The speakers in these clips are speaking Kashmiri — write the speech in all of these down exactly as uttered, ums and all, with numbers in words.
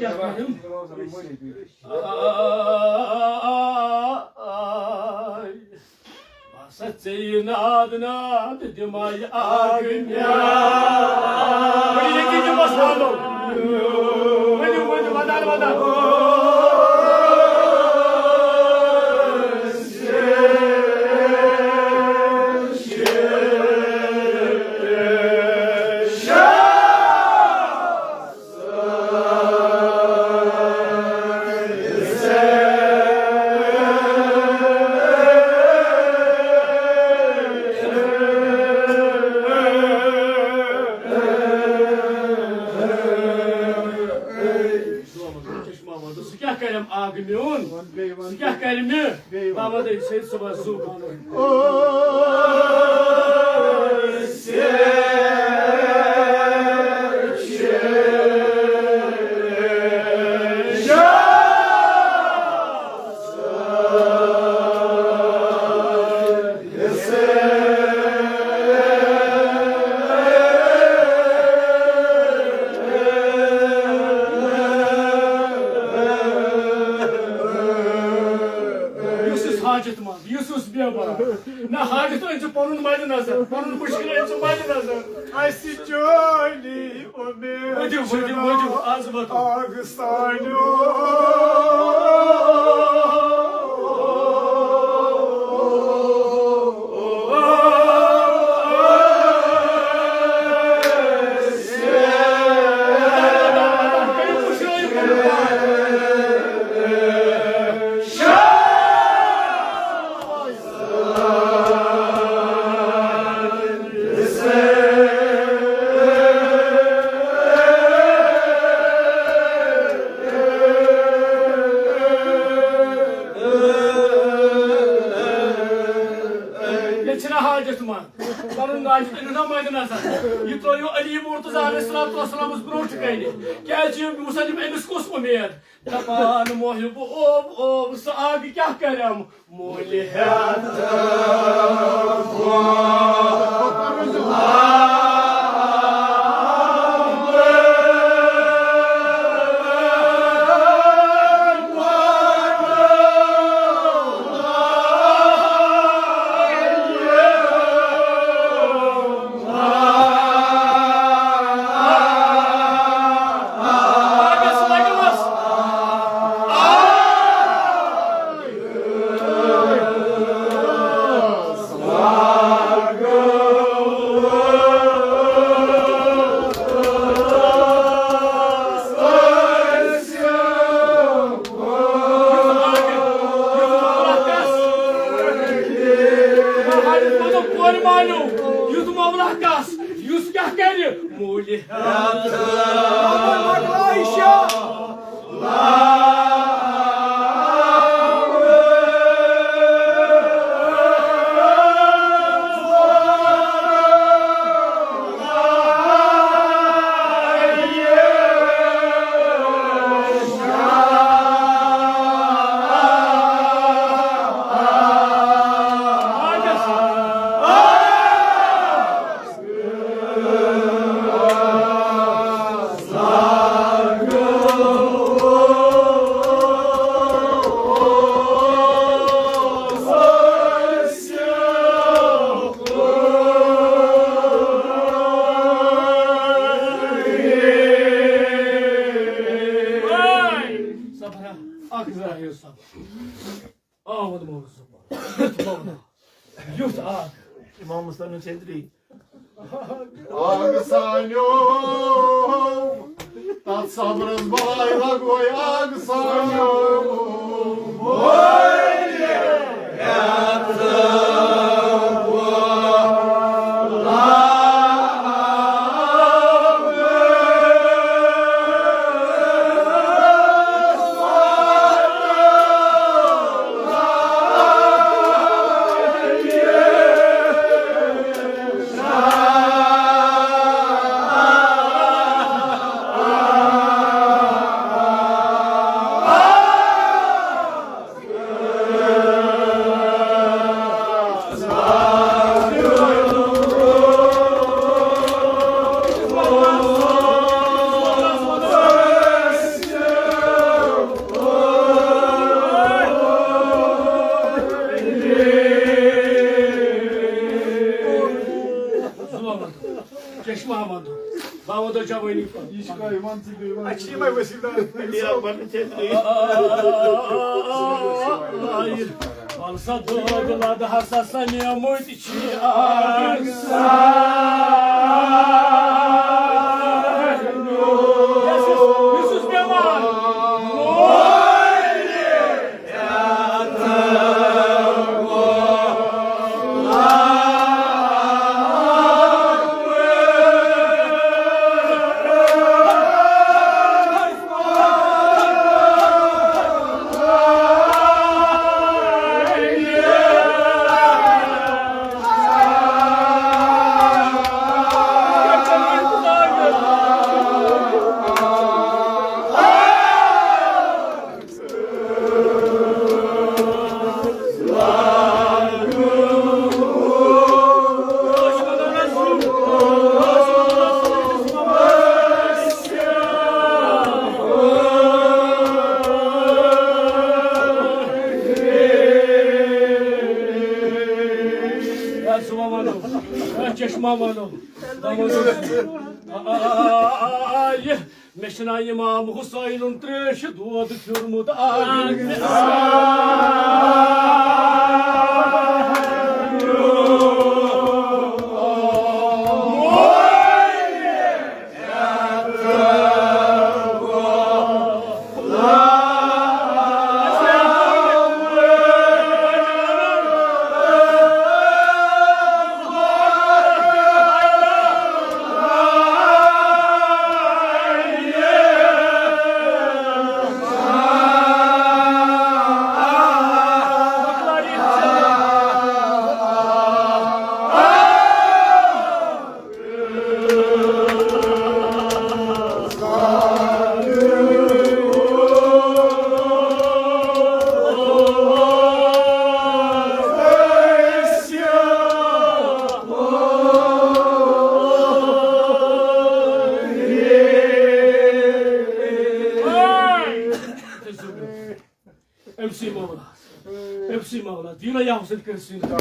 کیٛاہ کرن؟ آے، بہٕ ہسا ژےٚ یہِ ناد ناد دِمے آگہٕ مےٚ۔ ؤلِو ییٚتی دِمس حالو۔ ؤلِو، ؤلِو، ودان، ودان۔ سُہ کیٛاہ کرٮ۪م آگہٕ میون؟ سُہ کیٛاہ کرِ مےٚ؟ بابا دے سید صبح زُو۔ یُس یُس حاجت منٛد، یُس یُس بے بار۔ نہ حاجت أنۍ ژٕ پنُن مدِ نظر، پنُن مُشکل أنۍ ژٕ مدِ نظر۔ اَسہِ چٲنی اُمید ؤتھِو، ؤتھِو، ؤتھِو، چھنہٕ آز وٲتِو۔ آگ سانیو۔ مےٚ چھِنہٕ حاجت منٛد۔ پنُن حاجت أنِو نا مدِ نظر۔ یہِ ترٲیِو علی مرتضیٰ علیہ الصلوۃ والسلامس برونٛٹھ کنہِ۔ کیازِ یہِ مسلم، أمِس کُس اُمید؟ دپان محب اوب اوب، سُہ آگہٕ کیٛاہ کرٮ۪م؟ مُلہِ ہٮ۪تھ یُتھ مولہ کس، یُس کیٛاہ کرِ؟ مولہِ ہیٚتھ۔ صبرا، اکھ زٕ، آیو صبر۔ آ، وَن مولوی صٲب، یُتھ مولوی، یُتھ آ۔ امام مستن چھتری۔ آگ سانیو، تتھ صبرس بلائے لگوے آگ سانیو۔ آمد و جوانی۔ یہِ چھِ کانٛہہ یِوان ژٕ بیٚیہِ وَن۔ اَسہِ چھِ یِمَے ؤسیٖل دار۔ اَسہِ چھِ یِمَے ؤسیٖل دار۔ وَلہٕ سا دۄد لَدٕ ہسا سَمیمٕتۍ چھِ آز۔ یُس، یُس مےٚ وَن۔ چشمہ ونو، چشمہ ونو۔ آ، آ، آ، آ، آ، یہِ مےٚ چھُنہ امام حسینُن تریشہِ دود پھیوٗرمُت آز۔ أمۍ سٕے مولا، أمۍ سٕے مولا، دیٖنہ یا حسین کٔرِتھ سٕنٛدۍ۔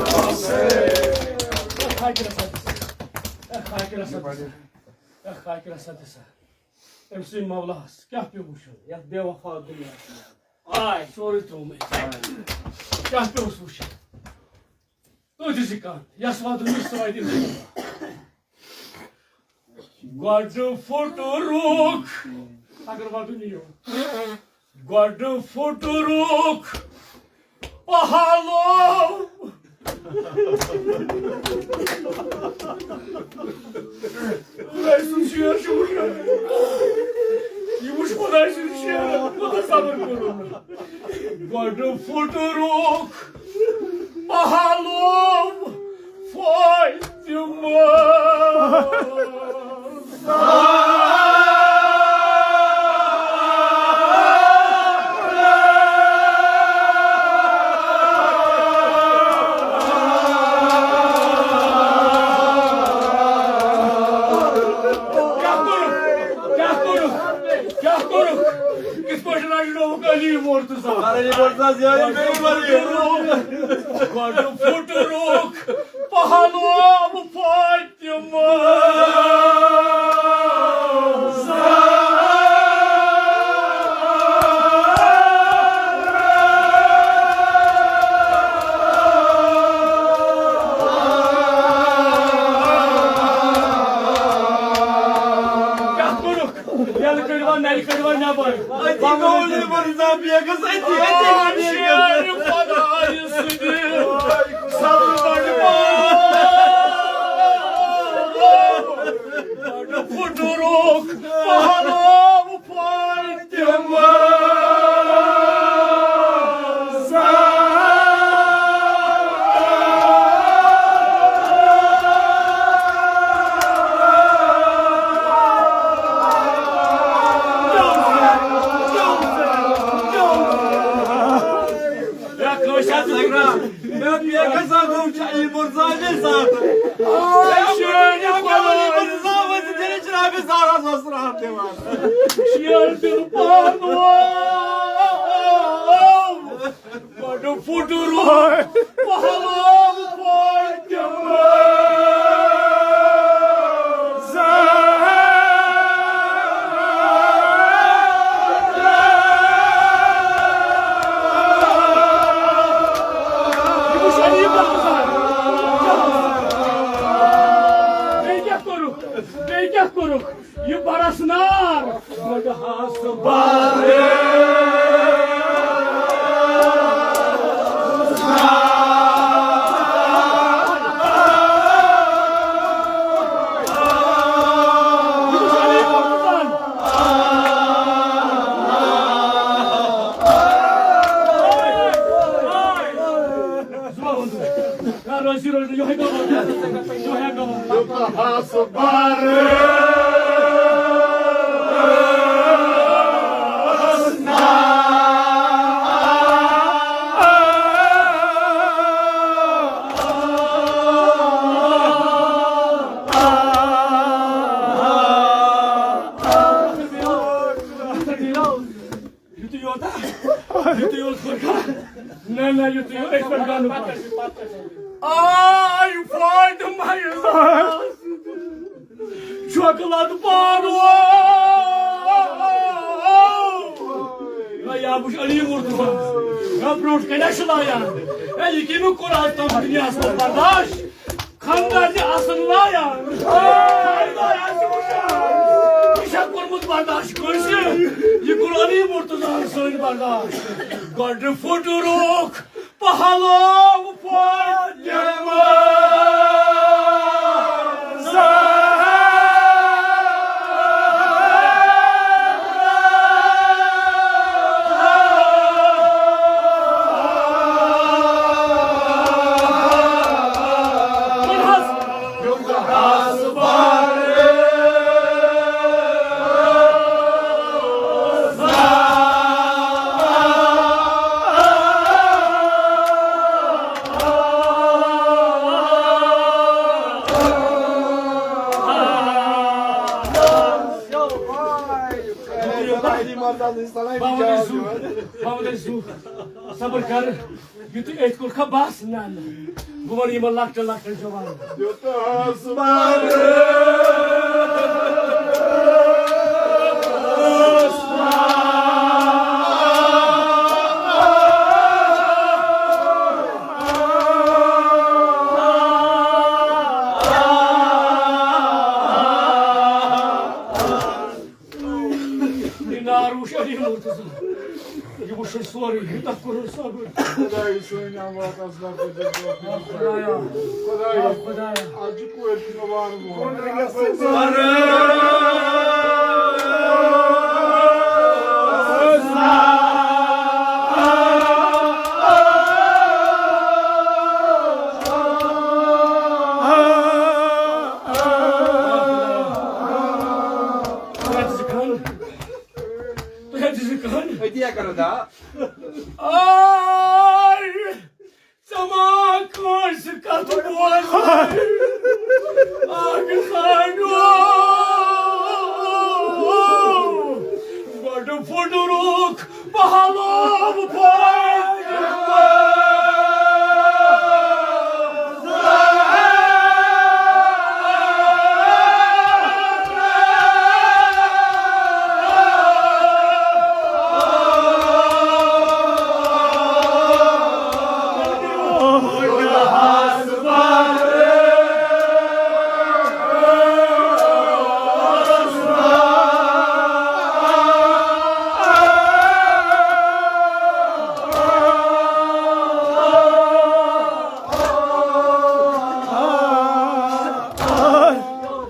اے خاکہِ رسا دِسا، اے خاکہِ رسا دِسا، اے خاکہِ رسا دِسا۔ أمۍ سٕے مولاہَس کیٛاہ پیوٚو وٕچھُن یَتھ بے وفا دُنیاہَس منٛز؟ آے سورُے ترٛوومُت۔ کیٛاہ پیوٚوُس وٕچھُن؟ تُہۍ دِژ یہِ کَن، یَس وَدُن یہِ سۭتۍ۔ گۄڈٕ پھُٹرُکھ، اگر وَدُن یِیو۔ گۄڈٕ پھُٹرُکھ پہلو۔ خۄداے سُنٛد شیر چھُ وٕچھان۔ یہِ وٕچھ خۄداے سُنٛد شیر، کوٗتاہ صبر کوٚرُن۔ گۄڈٕ پھُٹرُکھ پہلو فاطمہ۔ کیٛاہ کوٚرُکھ؟ کِتھ پٲٹھۍ رَچھنووُکھ علی مرتضیٰ؟ علی مرتضیٰ زیادٕ بیٚیہِ واریاہ۔ گۄڈٕ پھُٹرُکھ پہلو فاطمہ۔ کیٛاہ کوٚرُکھ؟ یَلہٕ کٔڑوا، نَرِ کٔڑوا نٮ۪بر؟ أتی گوٚو نٮ۪بر زَن بیگَس، أتی، أتی آ، گوٚو بیگَس۔ شیر خۄدایہِ سٕنٛدِ سَلمَن پھُٹرُکھ پہلو فاطمہ۔ یا کٲنٛسہِ ہَتھ مےٚ بیٚیہِ گژھان گوٚو چھِ علی مرزا علی ساتہٕ۔ آ، شٲعرِ علی مرزا وٲتۍ تیٚلہِ چھِنہٕ أمِس زارَس منٛز سرٛان دِوان۔ أسۍ روزو یِہوٚے گوٚو، یِہوٚے گوٚو۔ یُتُے یوت ہا؟ یُتُے یوت کوٚر کھا؟ نہ، نہ، یُتُے یوت، أسۍ پٮ۪ٹھ گنٛڈٕ پَتہٕ۔ آے فاطمہ یہِ زہرا۔ چھۄکہٕ لَد پانہٕ۔ نہ، یا وٕچھ علی مرتضی۔ نہ، برونٛٹھ کَنہِ چھِ لایان۔ ہے، یہِ کٔمۍ کوٚر آز تام دُنیاہَس منٛز برداش؟ خانٛدار چھِ آسان لایان۔ خانٛدار آسہِ وٕچھان۔ یہِ چھا کوٚرمُت برداش کٲنٛسہِ؟ یہِ کوٚر علی مرتضیٰ ہن سٲنۍ برداش۔ گۄڈٕ پھُٹرووُکھ پہلو فاطمہ۔ صبر کر۔ یُتُے أتھۍ کوٚر کھا بس؟ نہ، نہ۔ بہٕ وَنہٕ یِمن لۄکٹٮ۪ن لۄکٹٮ۪ن جوانن۔ یہِ نار وٕچھ علی مرتضیٰ۔ یہِ وٕچھ اَسہِ سورُے، یوٗتاہ کوٚرُن صبر۔ خۄدایہِ سٲنۍ آواز اصلا کٔرِتھ۔ خۄدایا۔ خۄدایہِ۔ خۄدایا۔ از چھُ کورِ تہِ مےٚ وارٕ وارٕ۔ تُہۍ حظ چھِ کٕہٕنۍ۔ تُہۍ حظ چھِ کٕہٕنۍ۔ أتی ہا کَرو دا۔ آے، ژٕ ما کٲنٛسہِ کَتھ بوزان؟ اَکھ زانیو گۄڈٕ پھُٹرووُکھ پہلو فاطمہ۔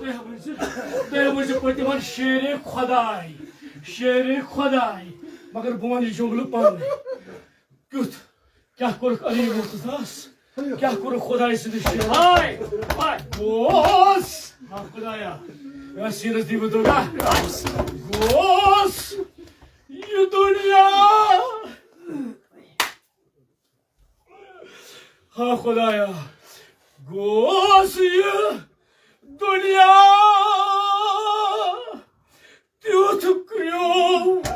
تُہۍ ؤنۍ زِ، تُہۍ ؤنۍ زِ پٔتِمن شیرِ خۄداے، شیرِ خۄداے، مگر بہٕ وَنہٕ یہِ جملہٕ پانَے۔ کیُتھ؟ کیٛاہ کوٚرُکھ علی مرتضیٰ ہَس؟ کیٛاہ کوٚرُکھ خۄداے سٕنٛدِس شیرَس؟ ہاے، ہاے۔ گوس، ہا خۄدایا، یا سیٖنَس دی بہٕ دۄگا۔ گوس، یہِ دُنیا۔ ہا خۄدایا، گوس یہِ دُنیا تیُتھ کرٛیوٗٹھ۔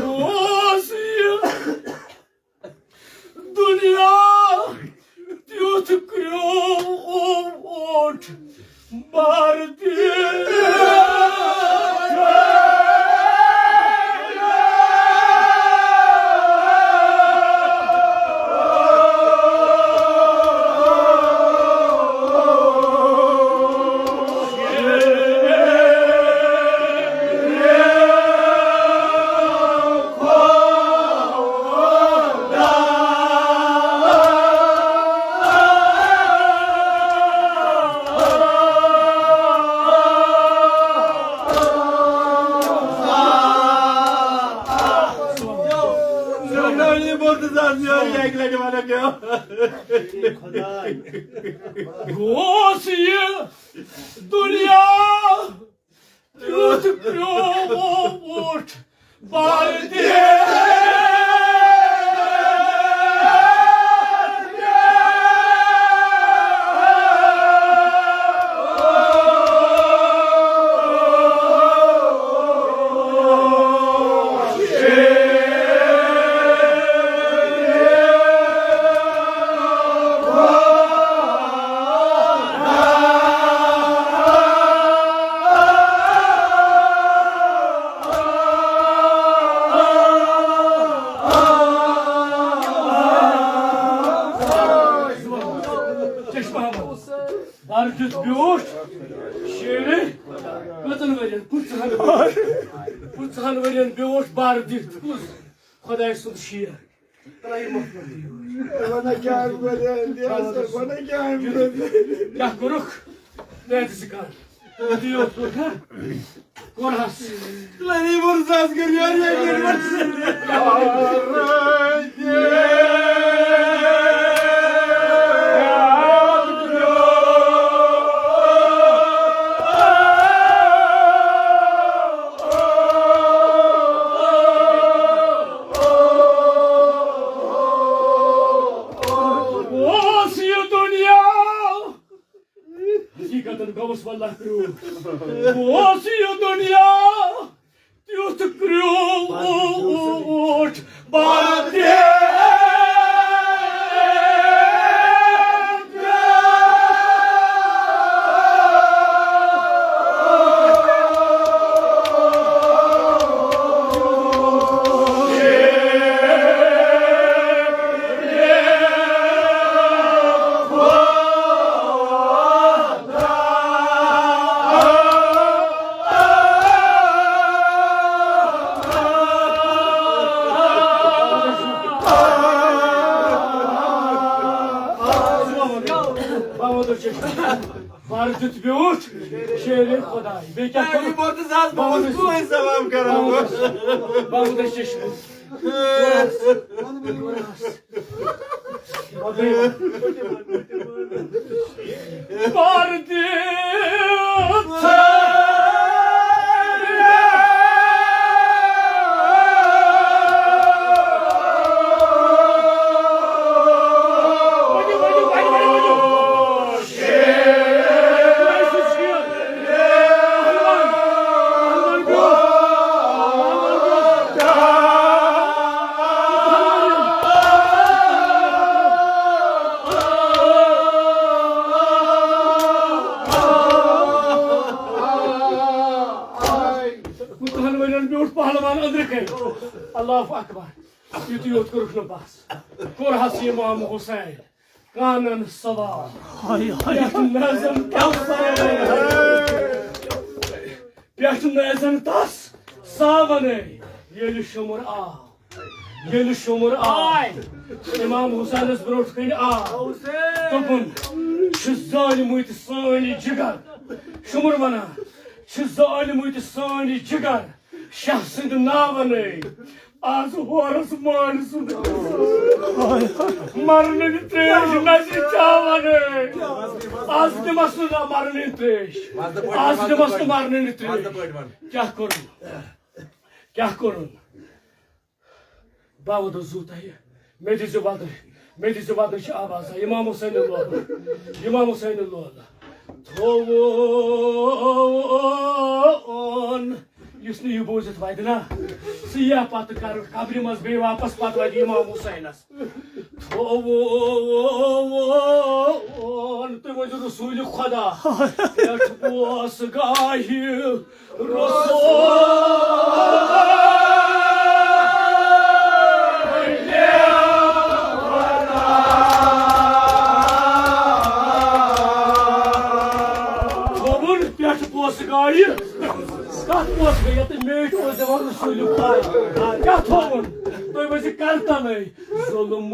گوس یہِ دُنیا تیُتھ کرٛیوٗٹھ بار گوس یہِ دُنیا تیُتھ کرٛوٹھ بار دِتھ۔ چشمہ بار دیُت بیوٗٹھ شیرِ۔ کٔژَن ؤرِین؟ پٕنٛژٕہَن ؤرِین۔ پٕنٛژٕہَن ؤرِین بیوٗٹھ بار دِتھ۔ کُس؟ خۄداے سُنٛد شیر۔ وَنان کیٛاہ آمہِ گۄڈٕ؟ کیٛاہ کوٚرُکھ؟ نہ، ژٕ کر۔ یُتُے یوت کوٚر، ہا؟ کوٚر حس۔ لَنی بُرزَس کٔر یورٕ یہِ کٔر یورٕ۔ اوس یہِ دُنیا، حقیٖقتن گوٚوُس واللہ کرٛوٗٹھ۔ اوس یہِ دُنیا تیُتھ کرٛوٗٹھ بار دِتھ۔ بار دیُت بیوٗٹھ شیرِ خۄداے۔ بیٚیہِ کیٛاہ کوٚر؟ یہِ بوٚرتہٕ زٕ ہَتھ بہٕ اوسُس کُہٕے سلام کران۔ بہٕ اوسُس چشمہٕ۔ بار دیُت۔ پٕنٛژٕہَن ؤرِین برٛونٛٹھ پہلوان أنٛدرٕ کَنہِ۔ اللہ اکبر۔ یُتُے یوت کوٚرُکھ نہٕ بس۔ کوٚر حس امام حسین کانن سوال۔ ہاے، ہاے۔ پٮ۪ٹھ نظم تس، پٮ۪ٹھ نظم تس ساونے۔ ییٚلہِ شُمر آو، ییٚلہِ شُمر آو، امام حسینس برونٛٹھ کنہِ آو۔ دوٚپُن، چھِ زٲلمٕتۍ سٲنۍ جگر۔ شُمر ونان، چھِ زٲلمٕتۍ سٲنۍ جگر۔ شاہ سٕنٛدِ ناوَن۔ آز ہورس مٲلۍ سُنٛد۔ مرنٕچ تریش نہ چھِ چاوان۔ آز دِمس نہٕ نہ مرنٕچ تریش۔ آز دِمس نہٕ مرنٕچ تریش۔ کیٛاہ کوٚرُن؟ کیٛاہ کوٚرُن؟ بہٕ وَدٕ زُو تۄہہِ۔ مےٚ دِژ وَدٕ، مےٚ دِژ وَدٕ چھِ آواز۔ امام حسین لولہٕ، امام حسین لولہٕ۔ تھووُن۔ یُس نہٕ یہِ بوٗزِتھ وَدِ نا، سُہ یِیہِ پَتہٕ کَرٕ قبرِ منٛز بیٚیہِ واپَس، پَتہٕ وَدِ اِمام حُسینَس۔ تھووُن۔ تُہۍ ؤنِو رسوٗلِ خۄدا۔ پٮ۪ٹھ بوس گاہہِ رسول۔ تھووُن پٮ۪ٹھ پوسہٕ گاہہِ۔ کتھ پوسہٕ گاہہِ؟ یتھ میٖٹھۍ اوس دِوان رسول خۄدا۔ کیٛاہ تھووُن؟ تُہۍ ؤسِو کرتنٕے۔ ظلم۔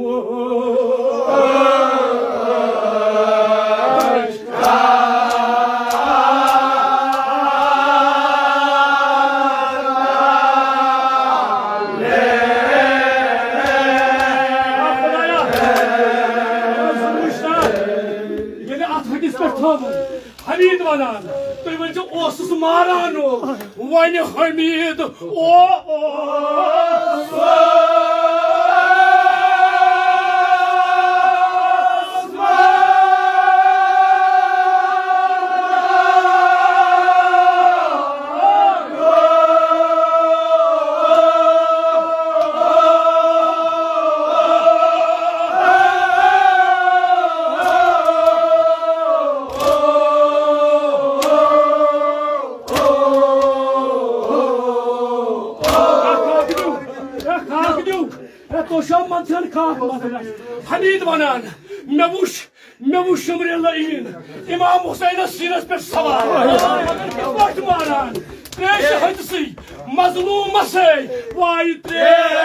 پٮ۪ٹھ تھاوُن۔ حمید ونان، تُہۍ ؤنۍ زیو، اوسُس ماران او، وۄنۍ حمید او، او۔ اکھ اکھ دیو، اکھ اکھ دیو۔ ہے، تُہۍ چھِو منٛدچھان کتھ مسلس؟ حمید ونان، مےٚ وُچھ، مےٚ وُچھ شمرِ لعین امام حسینس سیٖنس پٮ۪ٹھ سوار۔ مگر کِتھ پٲٹھۍ ماران؟ تریشہِ ہٕنٛدسٕے مظلومسے وایہِ تریش۔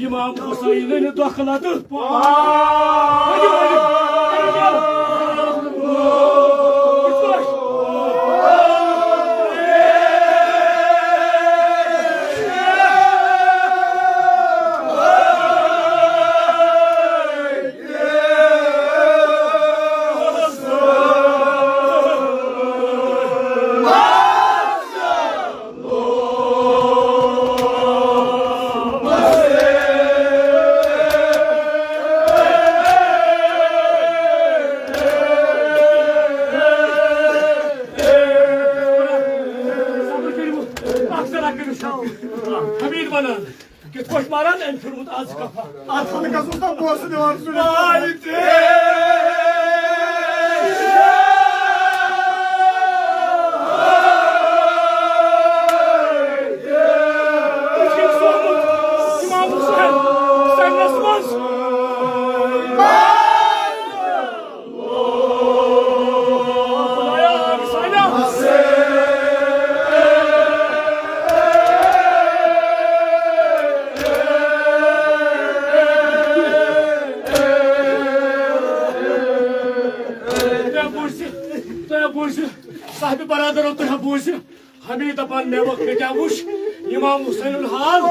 امام حسینن دۄکھٕ لتہٕ۔ حمید ونان، کِتھ پٲٹھۍ ماران أمۍ پھیوٗرمُت آز کفا؟ اتھ خانہٕ گژھُس نا پونٛسہٕ دِوان سُہ۔ آے تیز۔ تُہۍ چھِو سومُت امام حسین سنس منٛز۔ تۄہہِ بوٗزِ، تۄہہِ بوٗزِ، صاحبِ برادرو، تۄہہِ بوٗزِ۔ حمید دپان، مےٚ وقت کیٛاہ وُچھ امام حسین الحال۔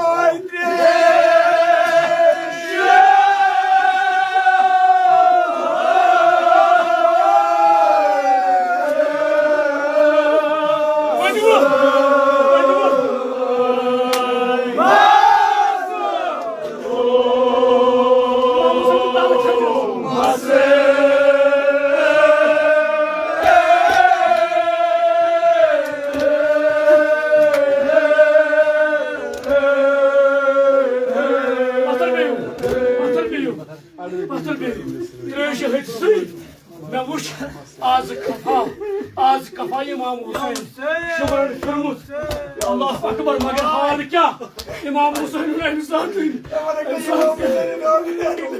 آز کفا، آز کفا امام حسین۔ شُکرن پھِرمُت۔ اللہ اکبر، مگر حال کیا؟ امام حسین امہِ ساتہٕ، امہِ ساتہٕ۔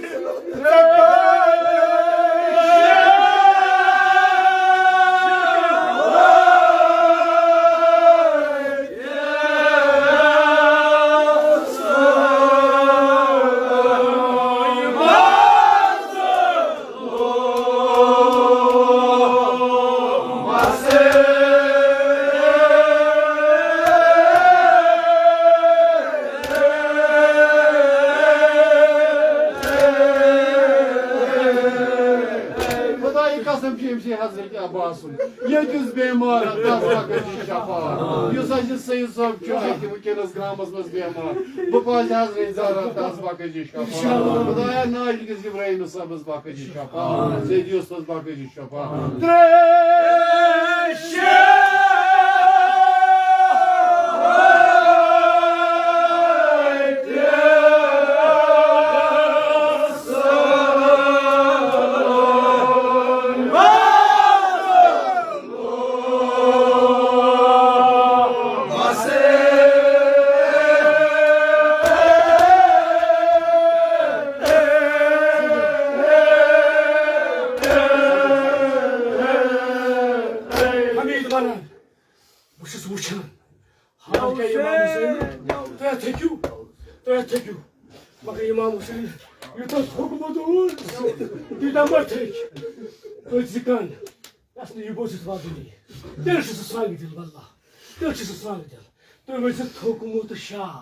خداے قسم چھِ أمۍ سٕے حضرت عباس سُنٛد۔ ییٚتہِ یُس بیمار آسہِ، تس بخش یہِ شفا۔ یُس اَسہِ سید صٲب چھُ اَتہِ وٕنکیٚنس گامس منٛز بیمار، بہٕ پازِ حضرت زہرا، تس بخش یہِ شفا۔ خدایا ناجہِ کِس ابراہیم صٲبس بخش یہِ شفا۔ سید یوسفس بخش یہِ شفا۔ ترٛےٚ، شےٚ۔ حمید ونان، بہٕ چھُس وٕچھان، حال کیٛاہ امام حسین، تُہۍ اَتھ ہیٚکِو، تُہۍ اَتھ ہیٚکِو، مگر امام حسین یوٗتاہ تھوٚکمُت اوس، تیٖتیٛاہ ما تھٔکۍ؟ أتھۍ زِ کَن، یَس نہٕ یہِ بوٗزِتھ واتٲنی، تیٚلہِ چھُ سُہ سانٛگہِ دِل، واللہ، تیٚلہِ چھُ سُہ سانٛگہِ دِل۔ تُہۍ ؤسِو تھوٚکمُت شاہ۔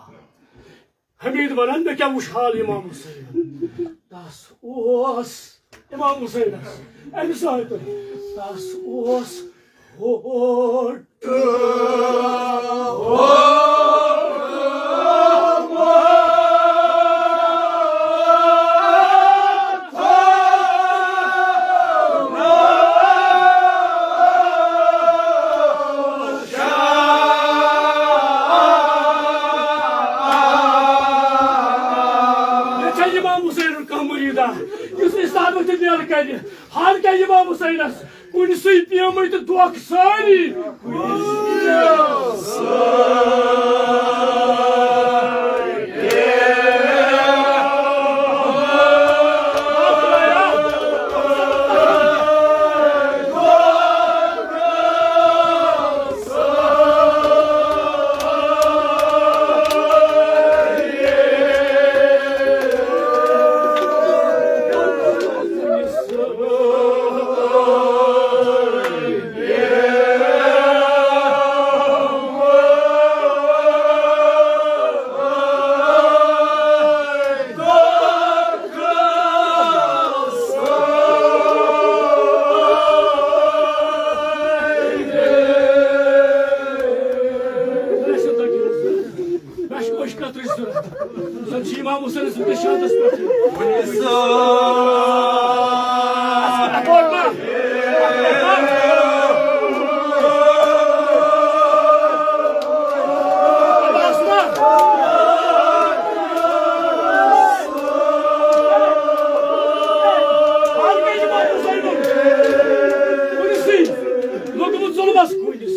حمید ونان، مےٚ کیٛاہ وُچھ حال امام حسین؟ تس اوس، امام حسینس، امہِ ساتہٕ، تس اوس ہوٹ۔ مےٚ چھا امام حسینُک کانٛہہ مُریٖدا، یُس اِسلامَس تہِ نیرٕ کَرِ؟ ہر کیٛاہ امام حسینَس کُنہِ سٕے پیمٕتۍ تہٕ دۄکھ سٲری۔ مےٚ چھِ أچھ کترٕچ ضروٗرت۔ زن چھِ امام حسینس وٕنکیٚس شہادتس پٮ۪ٹھ۔ لوٚگمُت ظُلمس کُنِس۔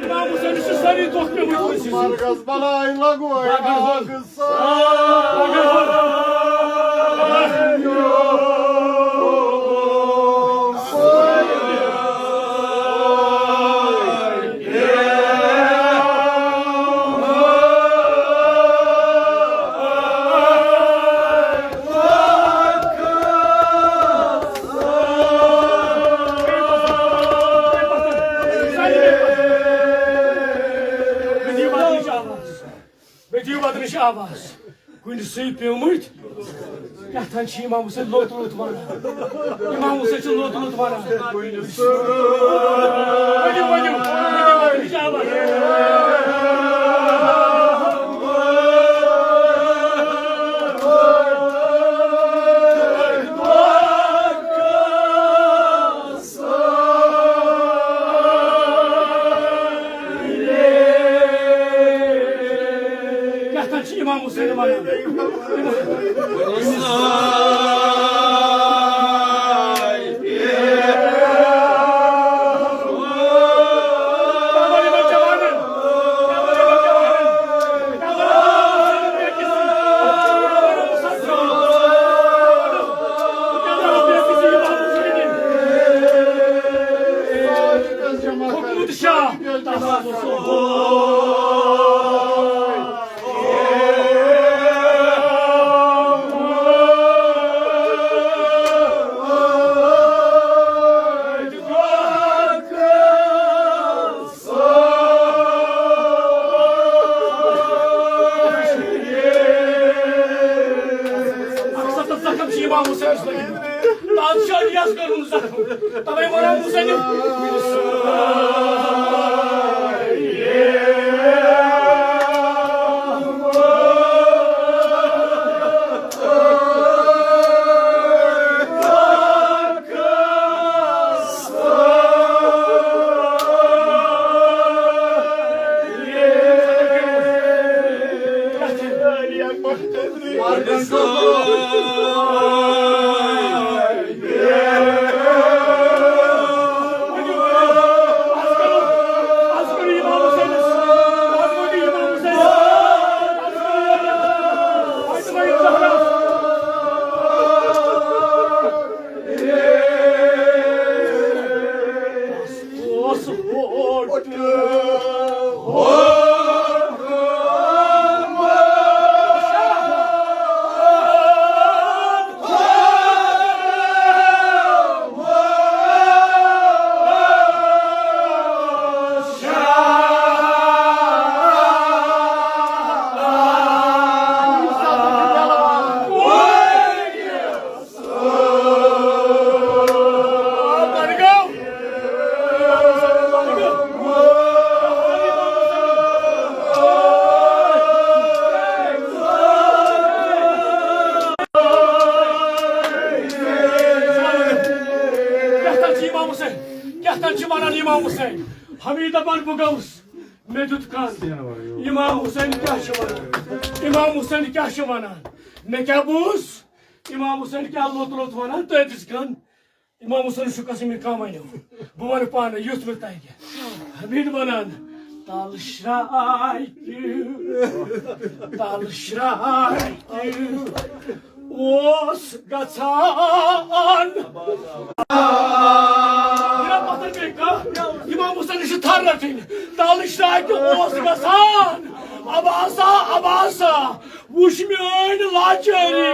امام حسینس چھِ سٲری دۄکھ پیٚمٕتۍ کٲنٛسہِ سۭتۍ۔ مرگس بلاے لگوے۔ مےٚ دِیِو وطنٕچ آواز۔ کُنہِ سٕے پیوٚمُت۔ کیٛاہ تام چھِ امام حسین لوٚت لوٚت وَنان۔ امام حسین چھِ لوٚت لوٚت وَنان۔ ؤنِو، ؤنِو، ؤنِو، ؤنِو، ؤنِو۔ شادی آسہِ کرُن زخم۔ توے ونان مصنف۔ کیٛاہ تام چھِ امام حسین، کیٛاہ تام چھِ ونان امام حسین۔ حمید دپان بہٕ گوٚوُس، مےٚ دیُت کن۔ امام حسین کیٛاہ چھِ ونان؟ امام حسین کیٛاہ چھِ ونان؟ مےٚ کیٛاہ بوٗز؟ امام حسین کیٛاہ لوٚت لوٚت ونان تہٕ أتِس کن؟ امام حسین چھُ قسم کانٛہہ ونیو۔ بہٕ ونہٕ پانہٕ یُتھ مےٚ تگہِ۔ حمید ونان، تل شراے تہِ، تل شراے تہِ اوس گژھان۔ یہِ پتھر بیٚیہِ کانٛہہ؟ امام حسین چھِ تھر رٹٕنۍ۔ تل شراے تہِ اوس گژھان۔ اباسا، اباسا۔ وُچھ میٲنۍ لاچٲری۔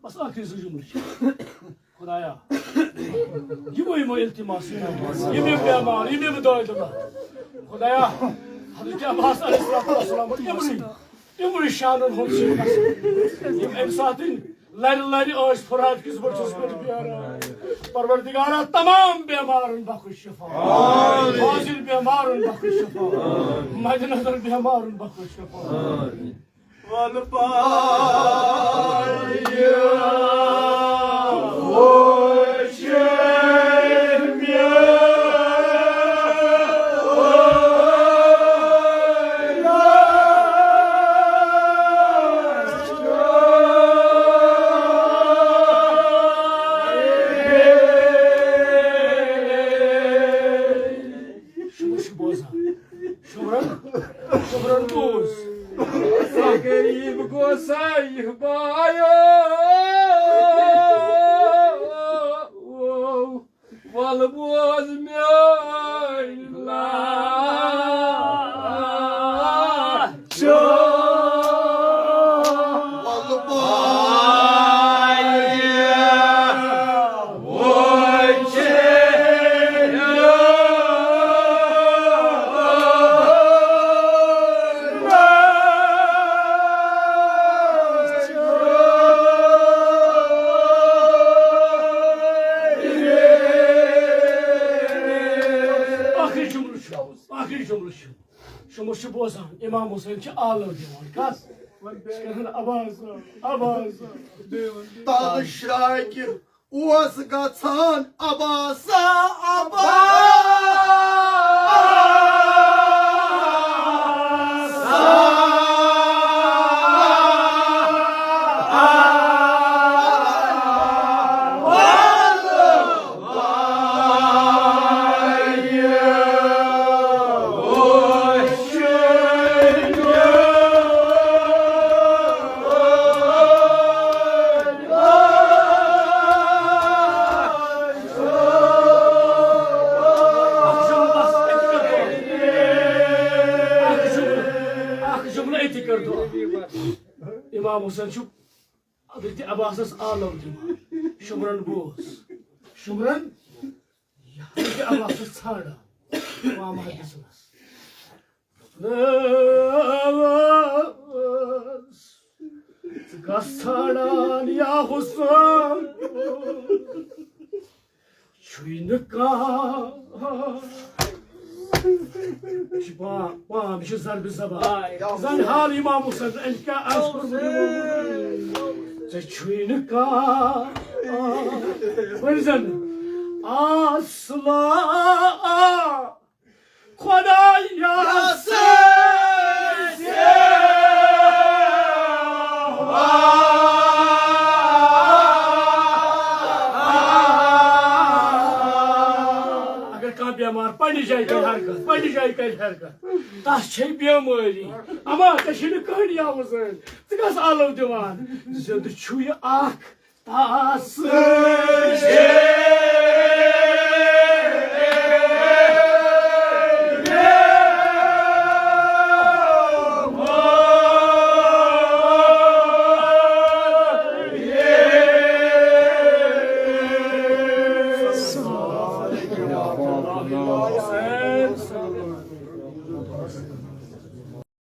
بس ٲخری زٕ جملہٕ چھِ۔ خدایا، یِمو، یِمو التماس، یِم، یِم بیمار، یِم، یِم دٲدۍ دُلا۔ خدایا، حضرت عباس علیہ الصلوۃ والسلام، یِمنٕے، یِمنٕے شانن ہُنٛد چھُ یِم اَمہِ ساتہٕ لرِ لرِ ٲسۍ فرات کِس بٔٹھِس پٮ۪ٹھ بیران۔ پروردگارا، تمام بیمارن بخش شفا۔ حاضر بیمارن بخش شفا۔ مد نظر بیمارن بخش شفا۔ شُکرن، شُکرن بوز۔ غریب گوسا یہ بایا۔ ول بوز میٲنۍ لاچ۔ جملہٕ چھُ، شُمہٕ چھِ بوزان، امام حسین چھِ آلو دِوان۔ کس؟ چھِ کران عباس، عباس۔ تَلہٕ شراکہِ اوس گژھان عباسا، عباسا۔ اکھ جملہٕ، اکھ جملہٕ أتی کٔر دُعا۔ امام حسین چھُ حضرت عباسس آلو دِوان۔ شُمرن بوز۔ شُمرن، یہِ حضرت عباسس ژھانڈان۔ امام حدیثس۔ ژٕ گژھ ژھانڈان یا حسین۔ چھُے نہٕ کانٛہہ۔ یہِ چھُ پا-، پام، یہِ چھُ ضربِ زبان۔ زن حال امام حسین، أمۍ کیٛاہ عرض کوٚرمُت یِمو؟ ژےٚ چھُے نہٕ کانٛہہ۔ ؤنۍ زن، اصلا خدایا سۭتۍ۔ اگر کانٛہہ بٮ۪مار پننہِ جایہِ کرِ حرکت، پننہِ جایہِ کرِ حرکت، تس چھے بٮ۪مٲری۔ اما ژےٚ چھے نہٕ کٕہٕنۍ یاوٕ زٲنۍ، ژٕ کس آلو دِوان؟ زندٕ چھُ یہِ اکھ تس چھے